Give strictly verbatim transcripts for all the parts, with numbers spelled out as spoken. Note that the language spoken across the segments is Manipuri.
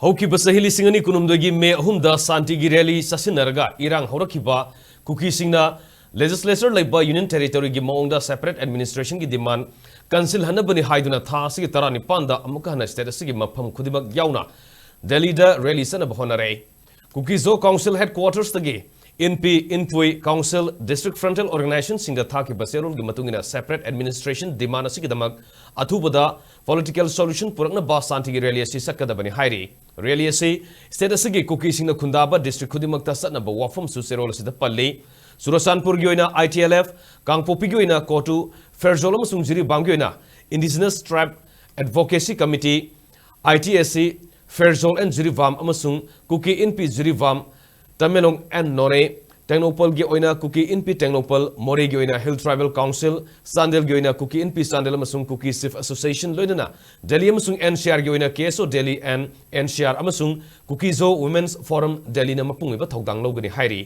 ꯍꯧꯈꯤꯕ ꯆꯍꯤ ꯂꯤꯁꯤꯡ ꯑꯅꯤ ꯀꯨꯟꯍꯨꯝꯗꯣꯏꯒꯤ ꯃꯦ ꯑꯍꯨꯝꯗ ꯁꯥꯟꯇꯤꯒꯤ ꯔꯦꯂꯤ ꯆꯠꯁꯤꯟꯅꯔꯒ ꯏꯔꯥꯡ ꯍꯧꯔꯛꯈꯤꯕ ꯀꯨꯀꯤꯁꯤꯡꯅ ꯂꯦꯖꯤꯁꯂꯦꯆꯔ ꯂꯩꯕ ꯌꯨꯅꯤꯌꯟ ꯇꯦꯔꯤꯇꯣꯔꯤꯒꯤ ꯃꯑꯣꯡꯗ ꯁꯦꯄꯔꯦꯠ ꯑꯦꯗꯃꯤꯅꯤꯁꯇ꯭ꯔꯦꯁꯟꯒꯤ ꯗꯤꯃꯥꯟ ꯀꯟꯁꯤꯜꯍꯟꯅꯕꯅꯤ ꯍꯥꯏꯗꯨꯅ ꯊꯥ ꯑꯁꯤꯒꯤ ꯇꯔꯥꯅꯤꯄꯥꯟꯗ ꯑꯃꯨꯛꯀ ꯍꯟꯅ ꯁ꯭ꯇꯦꯠ ꯑꯁꯤꯒꯤ ꯃꯐꯝ ꯈꯨꯗꯤꯡꯃꯛ ꯌꯥꯎꯅ ꯗꯦꯜꯂꯤꯗ ꯔꯦꯂꯤ ꯆꯠꯅꯕ ꯍꯣꯠꯅꯔꯦ꯫ ꯀꯨꯀꯤꯖꯣ ꯀꯥꯎꯟꯁꯤꯜ ꯍꯦꯗꯀ꯭ꯋꯥꯇꯔꯁꯇꯒꯤ ꯏꯟꯄꯤ, ꯏꯟꯄꯨꯏ ꯀꯥꯎꯟꯁꯤꯜ, ꯗꯤꯁꯇ꯭ꯔꯤꯛ ꯐ꯭ꯔꯟꯇꯦꯜ ꯑꯣꯔꯒꯅꯥꯏꯖꯦꯁꯟꯁꯤꯡꯗ ꯊꯥꯈꯤꯕ ꯆꯦꯔꯣꯜꯒꯤ ꯃꯇꯨꯡ ꯏꯟꯅ ꯁꯦꯄꯔꯦꯠ ꯑꯦꯗꯃꯤꯅꯤꯁꯇ꯭ꯔꯦꯁꯟ ꯗꯤꯃꯥꯟ ꯑꯁꯤꯒꯤꯗꯃꯛ ꯑꯊꯨꯕꯗ ꯄꯣꯂꯤꯇꯤꯀꯦꯜ ꯁꯣꯂꯨꯁꯟ ꯄꯨꯔꯛꯅꯕ ꯁꯥꯟꯇꯤꯒꯤ ꯔꯦꯂꯤ ꯑꯁꯤ ꯆꯠꯀꯗꯕꯅꯤ ꯍꯥꯏꯔꯤ꯫ ꯔꯦꯂꯤ ꯑꯁꯤ ꯁ꯭ꯇꯦꯠ ꯑꯁꯤꯒꯤ ꯀꯨꯀꯤꯁꯤꯡꯅ ꯈꯨꯟꯗꯥꯕ ꯗꯤꯁꯇ꯭ꯔꯤꯛ ꯈꯨꯗꯤꯡꯃꯛꯇ ꯆꯠꯅꯕ ꯋꯥꯐꯝꯁꯨ ꯆꯦꯔꯣꯜ ꯑꯁꯤꯗ ꯄꯜꯂꯤ꯫ ꯆꯨꯔꯆꯥꯟꯄꯨꯔꯒꯤ ꯑꯣꯏꯅ ꯑꯥꯏ ꯇꯤ ꯑꯦꯜ ꯑꯦꯐ, ꯀꯥꯡꯄꯣꯛꯄꯤꯒꯤ ꯑꯣꯏꯅ ꯀꯣꯇꯨ, ꯐꯦꯔꯖꯣꯜ ꯑꯃꯁꯨꯡ ꯖꯤꯔꯤꯕꯥꯝꯒꯤ ꯑꯣꯏꯅ indigenous tribe advocacy committee, I T S C, Pherzawl and Jiribam ꯑꯃꯁꯨꯡ ꯀꯨꯀꯤ ꯏꯟꯄꯤ ꯖꯤꯔꯤꯕꯥꯝ, ꯇꯃꯦꯡꯂꯣꯡ ꯑꯦꯟ ꯅꯣꯅꯦ, ꯇꯦꯡꯅꯧꯄꯜꯒꯤ ꯑꯣꯏꯅ ꯀꯨꯀꯤ ꯏꯟꯄꯤ ꯇꯦꯡꯅꯧꯄꯜ, ꯃꯣꯔꯦꯒꯤ ꯑꯣꯏꯅ ꯍꯤꯜ ꯇ꯭ꯔꯥꯏꯕꯦꯜ ꯀꯥꯎꯟꯁꯤꯜ, ꯆꯥꯟꯗꯦꯜꯒꯤ ꯑꯣꯏꯅ ꯀꯨꯀꯤ ꯏꯟꯄꯤ ꯆꯥꯟꯗꯦꯜ ꯑꯃꯁꯨꯡ ꯀꯨꯀꯤ ꯆꯤꯐ ꯑꯦꯁꯣꯁꯤꯌꯦꯁꯟ, ꯂꯣꯏꯅꯅ ꯗꯦꯜꯂꯤ ꯑꯃꯁꯨꯡ ꯑꯦꯟ ꯁꯤ ꯑꯥꯔꯒꯤ ꯑꯣꯏꯅ K S O Delhi N N C R ꯑꯃꯁꯨꯡ ꯀꯨꯀꯤꯖꯣ ꯋꯨꯃꯦꯟꯁ ꯐꯣꯔꯝ ꯗꯦꯜꯂꯤꯅ ꯃꯄꯨꯡ ꯑꯣꯏꯕ ꯊꯧꯗꯥꯡ ꯂꯧꯒꯅꯤ ꯍꯥꯏꯔꯤ꯫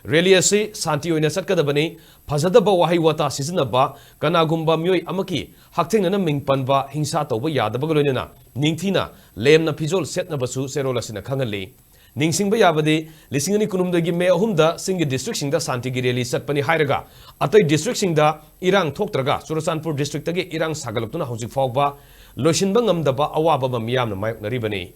ꯔꯦꯂꯤ ꯑꯁꯤ ꯁꯥꯟꯇꯤ ꯑꯣꯏꯅ ꯆꯠꯀꯗꯕꯅꯤ꯫ ꯐꯖꯗꯕ ꯋꯥꯍꯩ ꯋꯥꯇꯥ ꯁꯤꯖꯤꯟꯅꯕ, ꯀꯅꯥꯒꯨꯝꯕ ꯃꯤꯑꯣꯏ ꯑꯃꯒꯤ ꯍꯛꯊꯦꯡꯅꯅ ꯃꯤꯡ ꯄꯟꯕ, ꯍꯤꯡꯁꯥ ꯇꯧꯕ ꯌꯥꯗꯕꯒ ꯂꯣꯏꯅꯅ ꯅꯤꯡꯊꯤꯅ ꯂꯦꯝꯅ ꯐꯤꯖꯣꯜ ꯁꯦꯠꯅꯕꯁꯨ ꯆꯦꯔꯣꯜ ꯑꯁꯤꯅ ꯈꯪꯍꯜꯂꯤ꯫ ꯅꯤꯡꯁꯤꯡꯕ ꯌꯥꯕꯗꯤ, ꯂꯤꯁꯤꯡ ꯑꯅꯤ ꯀꯨꯟꯍꯨꯝꯗꯣꯏꯒꯤ ꯃꯦ ꯑꯍꯨꯝꯗ ꯆꯤꯡꯒꯤ ꯗꯤꯁꯇ꯭ꯔꯤꯛꯁꯤꯡꯗ ꯁꯥꯟꯇꯤꯒꯤ ꯔꯦꯂꯤ ꯆꯠꯄꯅꯤ ꯍꯥꯏꯔꯒ, ꯑꯇꯩ ꯗꯤꯁꯇ꯭ꯔꯤꯛꯁꯤꯡꯗ ꯏꯔꯥꯡ ꯊꯣꯛꯇ꯭ꯔꯒ, ꯆꯨꯔꯆꯥꯟꯄꯨꯔ ꯗꯤꯁꯇ꯭ꯔꯤꯛꯇꯒꯤ ꯏꯔꯥꯡ ꯁꯥꯒꯠꯂꯛꯇꯨꯅ ꯍꯧꯖꯤꯛ ꯐꯥꯎꯕ ꯂꯣꯏꯁꯤꯟꯕ ꯉꯝꯗꯕ ꯑꯋꯥꯕ ꯑꯃ ꯃꯤꯌꯥꯝꯅ ꯃꯥꯌꯣꯛꯅꯔꯤꯕꯅꯤ꯫